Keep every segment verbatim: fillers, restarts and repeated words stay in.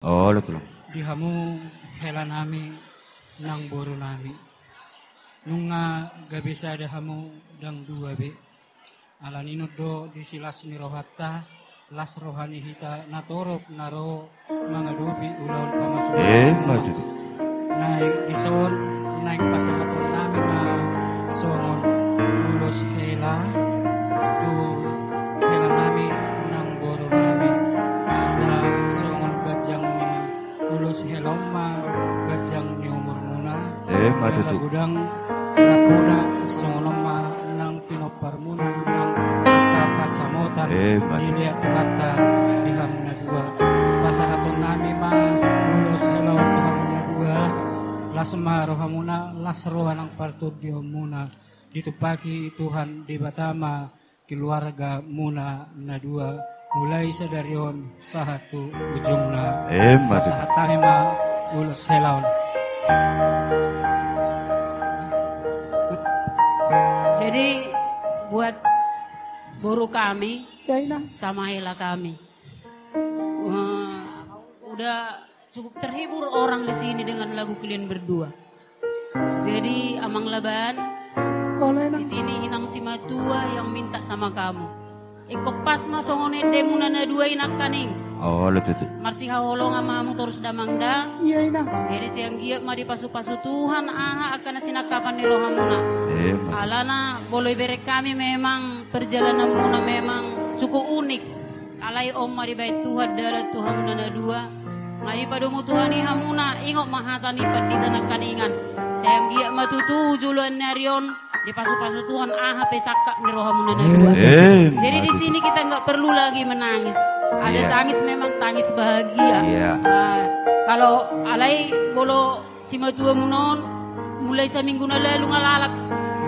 Olo, Tulang. Di hamu hela nami nang boru nami. Nunga gabe sada hamu ndang dua be. Ala ni on do disi las ni rohanta, las roha ni hita na torop na ro mangadopi ulaon pamasumasu. Emma tutu. Naeng dison, naeng pasahaton nami ma songon ulos hela tu hela nami nang boru nami, asa songon ganjang ni ulos hela on ma ganjang ni umurmuna. Emma tutu. Jala godang rap muna, songon on ma nang pinomparmuna nang angka pansamotan. Emma tutu. Dilehon Tuhanta di hamu na dua. Pasahaton nami ma ulos hela on tu hamu na dua. Las ma rohamuna, las roha nang partondionmuna. Ditumpahi Tuhan Debata ma keluargamuna na dua, mulai sadari on sahat tu ujungna. Emma tutu. Pasahat hami ma ulos hela on. Jadi, buat boru kami, ya, Inang, sama hela kami. Wah, udah cukup terhibur orang di sini dengan lagu kalian berdua. Jadi, Amang Laban, olo, Inang, di sini Inang Simatua yang minta sama kamu. Ingkon pas ma songon endemuna na dua i nangkaning. Olo tutu. Marsihaholongan ma hamu torus damang da. Iya, Inang. Jadi, sai anggiat ma dipasupasu Tuhan aha angka na sinangkapan ni rohamuna. Emma. Alana molo ibereng hami memang perjalananmuna memang cukup unik. Alai on ma dibaen Tuhan dalan tu hamuna na dua. Nga dipadomu Tuhan i hamuna, ingot ma hata ni pandita nangkaningan. Sai anggiat ma tutu joloan ni ari on dipasupasu Tuhan aha pe sangkap ni rohamuna na dua. Eh, jadi di sini kita nggak perlu lagi menangis. Ada tangis memang tangis bahagia. Iya. Ah, kalau alai molo simatuamuna on, mulai saminggu na lalu nga lalap.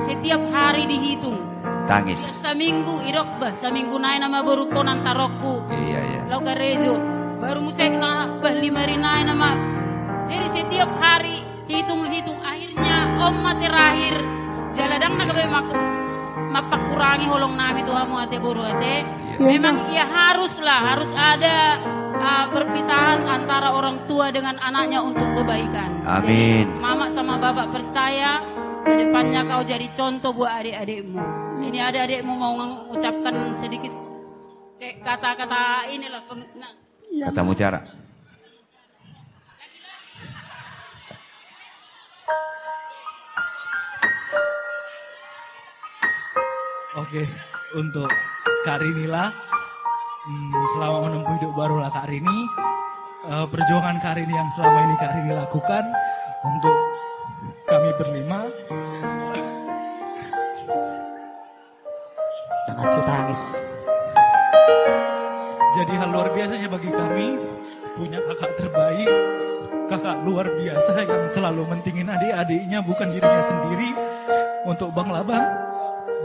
Setiap hari dihitung. Tangis. Saminggu, idok bah, saminggu nai nama borungkon antaronku. Iya, iya. Laho karejo. Baru muse na bah lima ari nai nama. Jadi setiap hari hitung-hitung, akhirnya on ma terakhir. Jala ndang na gabe mak-, mampakurangi holong nami tu hamu ate boru ate. Iya. Memang ya haruslah, harus ada, ah, perpisahan antara orang tua dengan anaknya untuk kebaikan. Amin. Jadi, mama sama bapak percaya, ke depannya kau jadi contoh buat adik-adikmu. Ini ada adikmu mau mengucapkan sedikit kayak kata-kata inilah, peng-, nah. Iya. Kata mutiara. Oke, untuk Kak Rini lah, hmm, selamat menempuh hidup barulah Kak Rini. Eh, perjuangan Kak Rini yang selama ini Kak Rini lakukan untuk kami berlima. Dan Aci tangis. Jadi hal luar biasanya bagi kami, punya kakak terbaik, kakak luar biasa yang selalu mentingin adik-adiknya, bukan dirinya sendiri. Untuk Bang Labang,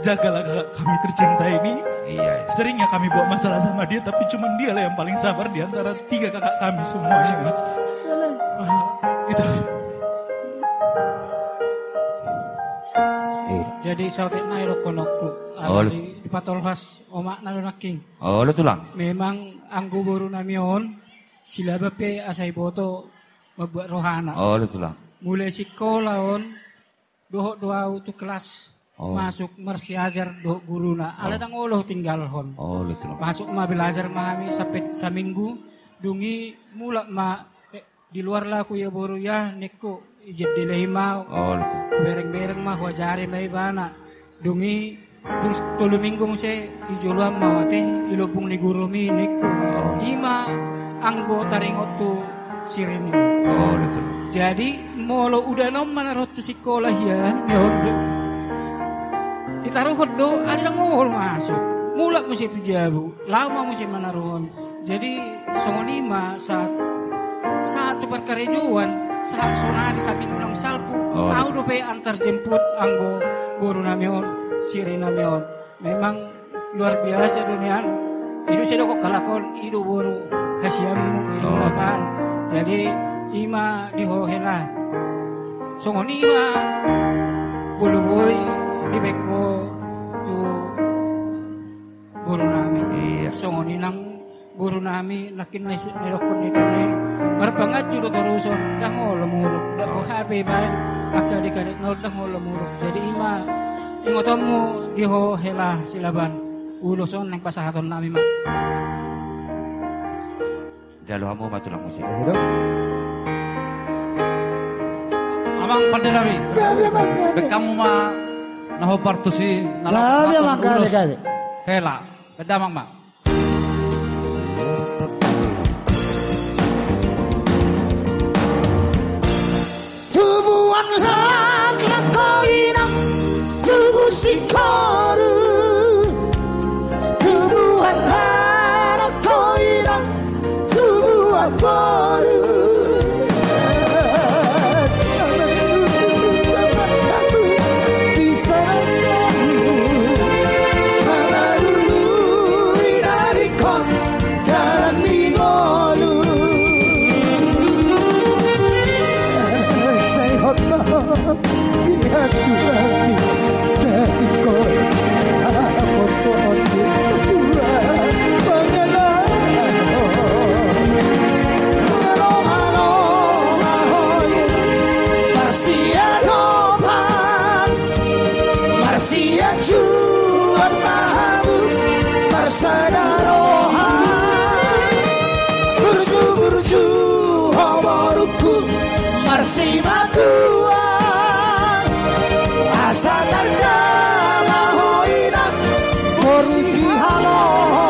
jagalah kakak kami tercinta ini. Iya, iya. Seringnya kami buat masalah sama dia, tapi cuman dialah yang paling sabar di antara tiga kakak kami semuanya. Ah, itu. Jadi saotik nai dohononku. Oh, di, dipatolhas omakna do nangkin. Olo, Tulang. Memang anggo boru nami on, silaba pe asa iboto mambuat rohana. Olo, Tulang. Mulai sikola on, dohot do au tu kelas, masuk marsiajar dohot guruna. Ala ndang olo tinggalhon. Olo, Tulang. Masuk ma belajar ma hami sampe saminggu, dung i mulak ma, eh, di luar lah aku ya boru ya, ningku, izin dilehi ma. Oh, gitu. Bereng-bereng ma, huajari ma ibana. Dung i, dung tolu minggu muse, ijoloan ma au ate, i lobung ni gurumi, ningku. Oh. I ma anggo taringot tu siri ni. Oh, gitu. Jadi, molo udanon ma na ro tu sikola hian, ya on do. Ditaruhon do, ala ndang olo masuk. Mulak muse tu jabu, laho ma muse manaruhon. Jadi, songon i ma sahat, sahat tu parkarejoan, sahat sonari saminggu naung salpu. Oh. Au dope antar jemput anggo boru nami on, siri nami on. Memang luar biasa do nian. I do sai dohonon halak on, i do boru hasianmu, i do kan. Jadi, i ma di ho hela. Songon i ma molo boi dibaen ho tu boru nami. Iya. Songon i nang Boru nami, nangkin na isi ni rokon ni kami, marpanganju do toruson, ndang olo muruk, ndang olo hape ibaen, angka di karet nol, ndang olo muruk. Jadi ima, ingotonmu di ho hela Silaban, ulos on naeng pasahaton nami ma. Jalo hamu ma tulang musik. Ayo dong. Amang pande nami. Gabe, amang, gabe. Baen hamu ma na ho partusi, na laho pasahaton ulos. Gabe, amang, gabe, gabe. Hela, baen damang ma. Tubuan laklak ho inang, tubu singkoru. Tubuan anak ho inang, tubuan boru. Bisa mangalului na ringkot dalan ni ngolu. Sehat ma di hati nami, tadingkon aposo on di tua pangalahon. Marloha-loha ho i marsiadopan, marsianjuan ma hamu marsada roha. Burju-burju ho borungku marsimatuang, asa tanda ma ho inang boru sihaloho.